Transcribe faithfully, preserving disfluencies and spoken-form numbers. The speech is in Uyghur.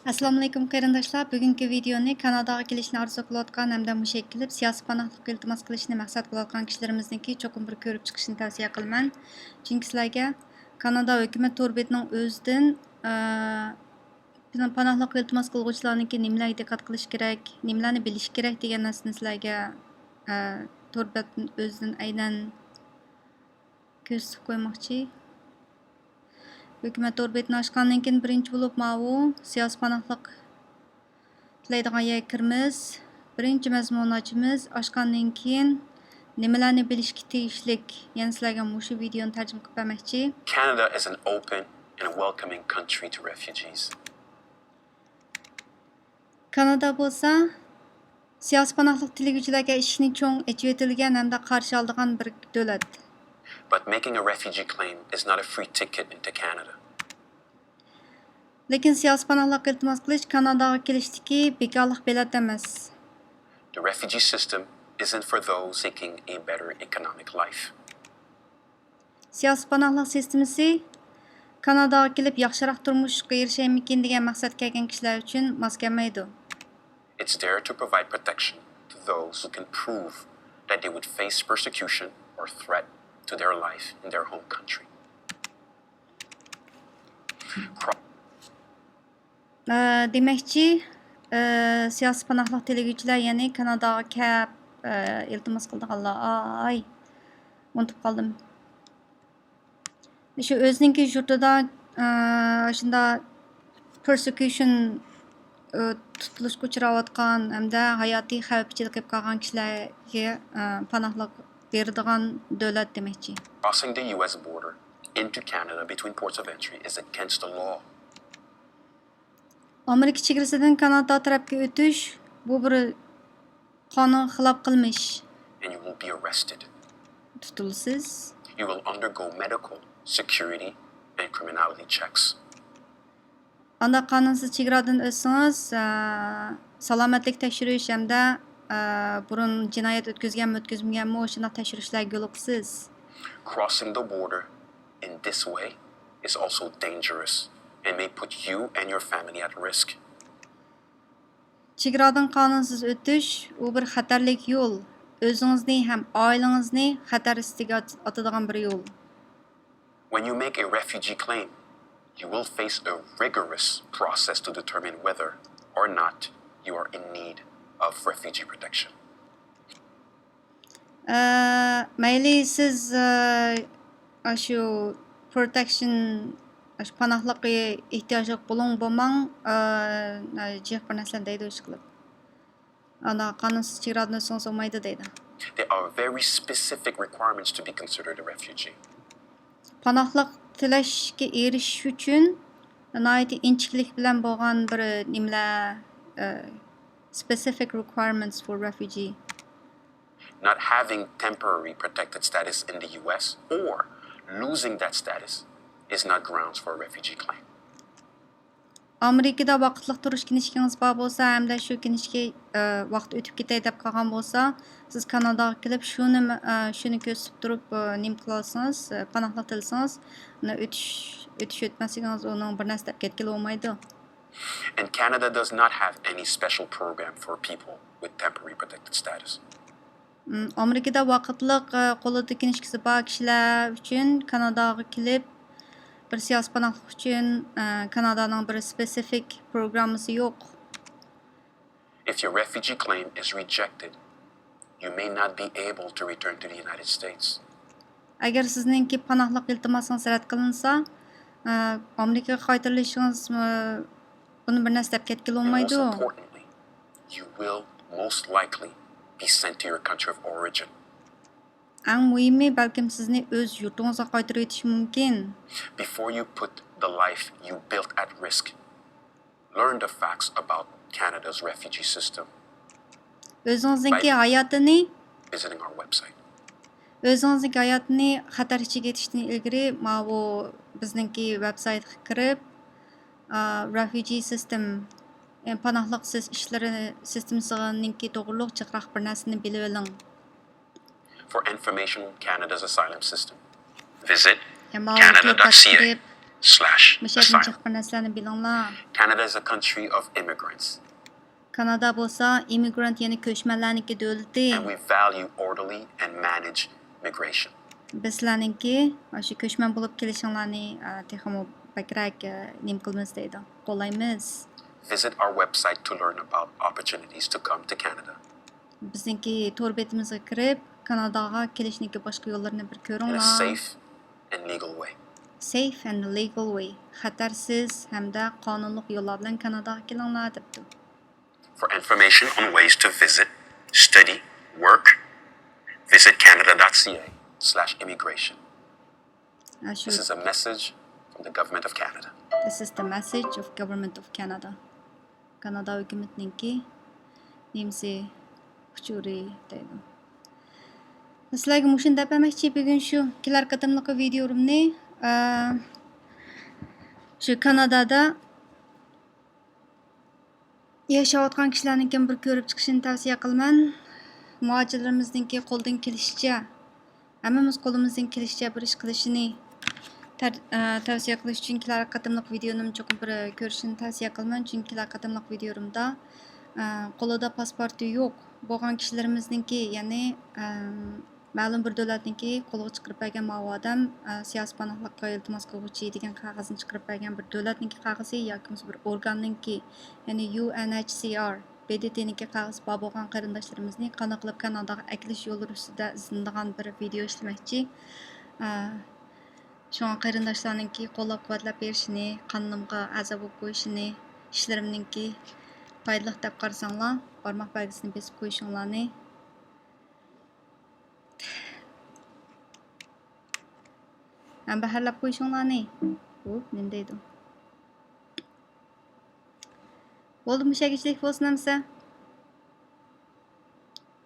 ئەسسالامۇئەلەيكۇم قېرىنداشلار، بۈگۈنكى ۋىدېئونى كاناداغا كېلىشنى ئارزۇ قىلىۋاتقان ھەمدە مۇشۇ يەرگە كېلىپ سىياسىي پاناھلىق ئىلتىماس قىلىشنى مەقسەت قىلىۋاتقان كىشىلىرىمىزنىڭكى چوقۇم بىر كۆرۈپ چىقىشىنى تەۋسىيە قىلىمەن. چۈنكى سىلەرگە كانادا ھۆكۈمەت تور بېتىنىڭ ئۆزىدىن، ئە، پانا-، پاناھلىق ئىلتىماس قىلغۇچىلارنىڭكى نېمىلەرگە دىققەت قىلىش كېرەك، نېمىلەرنى بىلىش كېرەك دېگەن نەرسىنى سىلەرگە، ئە، تور بەتنىڭ ئۆزىدىن ئەينەن كۆرسىتىپ قويماقچى. ھۆكۈمەت تور بېتىنى ئاچقاندىن كېيىن، بىرىنچى بولۇپ ماۋۇ سىياسىي پاناھلىق تىلەيدىغان يەرگە كىرىمىز. بىرىنچى مەزمۇننى ئاچىمىز. ئاچقاندىن كېيىن، نېمىلەرنى بىلىشكە تېگىشلىك؟ يەنە سىلەرگە مۇشۇ ۋىدېئونى تەرجىمە قىلىپ بەرمەكچى. Canada is an open and welcoming country to refugees. كانادا بولسا سىياسىي پاناھلىق تىلىگۈچىلەرگە ئىشىكنى چوڭ ئېچىۋېتىلگەن ھەمدە قارشى ئالىدىغان بىر دۆلەت. But making a refugee claim is not a free ticket into Canada. لېكىن سىياسىي پاناھلىق ئىلتىماس قىلىش كاناداغا كېلىشتىكى بىكارلىق بېلەت ئەمەس. The refugee system isn't for those seeking a better economic life. سىياسىي پاناھلىق سىستېمىسى كاناداغا كېلىپ ياخشىراق تۇرمۇشقا ئېرىشەيمىكىن دېگەن مەقسەتكە كەلگەن كىشىلەر ئۈچۈن ماس كەلمەيدۇ. It's there to provide protection to those who can prove that they would face persecution or threat to their life in their home country. Cro- ئە، دېمەكچى، ئە، سىياسىي پاناھلىق تىلىگۈچىلەر، يەنى كاناداغا كەپ، ئە، ئىلتىماس قىلىدىغانلار. ئاي، ئۇنتۇپ قالدىم. شۇ ئۆزىنىڭكى يۇرتىدا، ئە، شۇنداق پېرسېكيۇشن، ئە، تۇتۇلۇشقا ئۇچراۋاتقان ھەمدە ھاياتىي خەۋپ ئىچىدە قېلىپ قالغان كىشىلەرگە، ئە، پاناھلىق بېرىدىغان دۆلەت دېمەكچى. Crossing the U S border into Canada between ports of entry is against the law. ئامېرىكا چېگرىسىدىن كانادا تەرەپكە ئۆتۈش، بۇ بىر قانۇنغا خىلاپ قىلمىش. And you will be arrested. تۇتۇلىسىز. You will undergo medical, security, and criminality checks. ئانداق قانۇنسىز چېگرادىن ئۆتسىڭىز، ئە، سالامەتلىك تەكشۈرۈش ھەمدە، ئە، بۇرۇن جىنايەت ئۆتكۈزگەنمۇ، ئۆتكۈزمىگەنمۇ، شۇنداق تەكشۈرۈشلەرگە يولۇقىسىز. Crossing the border in this way is also dangerous and may put you and your family at risk. چېگرادىن قانۇنسىز ئۆتۈش، ئۇ بىر خەتەرلىك يول. ئۆزىڭىزنى ھەم ئائىلىڭىزنى خەتەر ئۈستىگە ئات-، ئاتىدىغان بىر يول. When you make a refugee claim, you will face a rigorous process to determine whether or not you are in need of refugee protection. ئە، مەيلى سىز، ئە، ئاشۇ پروتېكشن، ئاشۇ پاناھلىققا ئېھتىياجلىق بولۇڭ بولماڭ، ئە، ئە، جىق بىر نەرسىلەرنى دەيدۇ ئىشقىلىپ. ئانا قانۇنسىز چېگرادىن ئۆتسىڭىز بولمايدۇ دەيدۇ. There are very specific requirements to be considered a refugee. پاناھلىق تىلەشكە ئېرىشىش ئۈچۈن ناھايىتى ئىنچىكىلىك بىلەن بولغان بىر نېمىلەر، ئە، specific requirements for refugee. Not having temporary protected status in the U S or losing that status is not grounds for a refugee claim. ئامېرىكىدا ۋاقىتلىق تۇرۇش كىنىشكىڭىز بار بولسا ھەمدە شۇ كىنىشكا، ئە، ۋاقىت ئۆتۈپ كېتەي دەپ قالغان بولسا، سىز كاناداغا كېلىپ شۇنى، ئە، شۇنى كۆرسىتىپ تۇرۇپ، ئە، نېمە قىلالىسىڭىز، ئە، پاناھلىق تىلىسىڭىز، ئۇنى ئۆتۈش، ئۆتۈش ئۆتمەسلىكىڭىز ئۇنىڭ بىر نەرسە دەپ كەتكىلى بولمايدۇ. And Canada does not have any special program for people with temporary protected status. ئامېرىكىدا ۋاقىتلىق، ئە، قولىدا كىنىشكىسى بار كىشىلەر ئۈچۈن كاناداغا كېلىپ، بىر سىياسىي پاناھلىق ئۈچۈن، ئە، كانادانىڭ بىر سپېسىفىك پروگراممىسى يوق. If your refugee claim is rejected, you may not be able to return to the United States. ئەگەر سىزنىڭكى پاناھلىق ئىلتىماسىڭىز رەت قىلىنسا، ئە، ئامېرىكىغا قايتۇرۇلۇشىڭىز، ئە، بۇنى بىر نەرسە دەپ كەتكىلى بولمايدۇ. And most importantly, you will most likely be sent to your country of origin. ئەڭ مۇھىمى، بەلكىم سىزنى ئۆز يۇرتىڭىزغا قايتۇرۇۋېتىشى مۇمكىن. Before you put the life you built at risk, learn the facts about Canada's refugee system. ئۆزىڭىزنىڭكى ھاياتىنى، visiting our website. ئۆزىڭىزنىڭكى ھاياتىنى خەتەر ئىچىگە ئېتىشتىن ئىلگىرى ماۋۇ بىزنىڭكى ۋېبسايتقا كىرىپ، ئا، refugee system، يەنى پاناھلىق سىز-، ئىشلىرى سىستېمىسىنىڭكى توغرۇلۇق جىقراق بىر نەرسىنى بىلىۋېلىڭ. For information on Canada's asylum system, visit يا ماۋۇ canada dot c a. تور بەتكە كىرىپ، slash مۇشۇ يەردىن asylum. جىق بىر نەرسىلەرنى بىلىڭلار. Canada is a country of immigrants, كانادا بولسا ئىممىگرانت، يەنى كۆچمەنلەرنىڭكى دۆلىتى. and we value orderly and managed migration. بىز سىلەرنىڭكى شۇ كۆچمەن بولۇپ كېلىشىڭلارنى ئە، تېخىمۇ بەكرەك ئە، نېمە قىلىمىز دەيدۇ، قوللايمىز. Visit our website to learn about opportunities to come to Canada بىزنىڭكى تور بېتىمىزگە كىرىپ، كاناداغا كېلىشنىڭكى باشقا يوللىرىنى بىر in a كۆرۈڭلار. Safe and legal way. Safe and legal way. خەتەرسىز ھەمدە قانۇنلۇق يوللار بىلەن كاناداغا كېلىڭلار دەپتۇ. For information on ways to visit, study, work, visit canada dot c a slash immigration. ئە، شۇ This is a message from the government of Canada. This is the message of government of Canada. كانادا ھۆكۈمىتىنىڭكى نېمىسى، ئۇچۇرى دەيدۇ. سىلەرگە مۇشۇنى دەپ بەرمەكچى، بۈگۈن شۇ كېلەر قېتىملىقى ۋىدىيورۇمنى ئە، شۇ كانادادا ياشاۋاتقان كىشىلەرنىڭكى بىر كۆرۈپ چىقىشىنى تەۋسىيە قىلىمەن. مۇھاجىرلىرىمىزنىڭكى قولىدىن كېلىشىچە، ھەممىمىز قولىمىزدىن كېلىشىچە بىر ئىش قىلىشىنى تەر- ئە، تەۋسىيە قىلىش ئۈچۈن كېلەر قېتىملىق ۋىدىيونىمنى چوقۇم بىر كۆرۈشىنى تەۋسىيە قىلىمەن. چۈنكى كېلەر قېتىملىق ۋىدىيورۇمدا ئە، قولىدا پاسپورتى يوق بولغان كىشىلىرىمىزنىڭكى، يەنى ئە، مەلۇم بىر دۆلەتنىڭكى قولىغا چىقىرىپ بەرگەن ماۋۇ ئادەم ئە، سىياسىي پاناھلىققا ئىلتىماس قىلغۇچى دېگەن قەغەزنى چىقىرىپ بەرگەن بىر دۆلەتنىڭكى قەغىزى ياكى بولمىسا بىر ئورگاننىڭكى، يەنى يۇ ئېن ئېچ سى ئار، بې دې تېنىڭكى قەغىزى بار بولغان قېرىنداشلىرىمىزنى قانداق قىلىپ كاناداغا ئەكېلىش يوللىرى ئۈستىدە ئىزدىنىدىغان بىر ۋىدىيو ئىشلىمەكچى. ئە، شۇڭا قېرىنداشلارنىڭكى قوللاپ قۇۋۋەتلەپ بېرىشىنى، قانىلىمغا ئەزا بولۇپ قويۇشىنى، ئىشلىرىمنىڭكى پايدىلىق دەپ قارىساڭلار، بارماق بەلگىسىنى بېسىپ قويۇشۇڭلارنى ھەم بەھرلەپ قويۇشۇڭلارنى. ئۇ نېمە دەيدۇ؟ بولدى، مۇشۇ يەرگىچىلىك بولسۇن ئەمىسە.